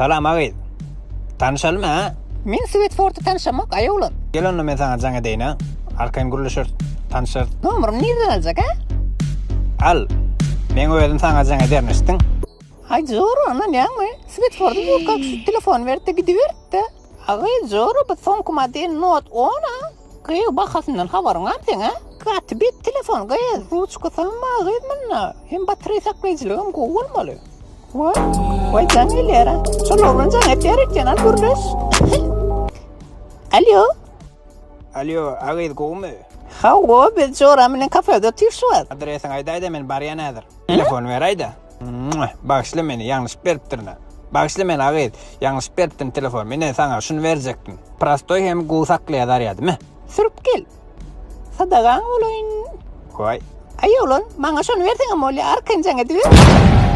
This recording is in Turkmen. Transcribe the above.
Salam agyz. Tanyşalymy hä? Men Swetfordy tanyşamok aý oglan. Gel onda men saňa jaň edeýin a. Arkaýyn gürleşeris, tanyşarys. Nomerymy nirden aljak hä? Al. Meň özüm saňa jaň ederin eşitdiň. Aý jora ynanýaňmy? Swetfordy ýurka şu telefony berdi-de gidiberdi-de. Agy jora bu soňky model Note on a. Gyz bahasyndan habaryň barmy seň a? Gaty bet telefon gyz. Ruçkasam bar gyz munda. Hem batareý saklaýjylygam gowy bolmaly. Waý, waý jaň gelýär a. Şol oglan jaň etýär eken al gürleş. Alýo. Alýo, a gyz gowumy? Hawa, biz joram bilen kafede otyrys şu wagt. Adresiňi aýdaýda men barýan häzir. Telefony beräýdä. Bagyşla meni, ýalňyşyp beripdirin-ä. Bagyşla meni, a gyz, ýalňyşyp beripdirin telefony. Ine, saňa şuny berjekdim. Prostoý hem gowy saklaýar zarýady, me. Sürüp gel. Sadagaň bolaýyn. Goý. Aý oglan, maňa şony berseňem bolýar, arkaýyn jaň ediber.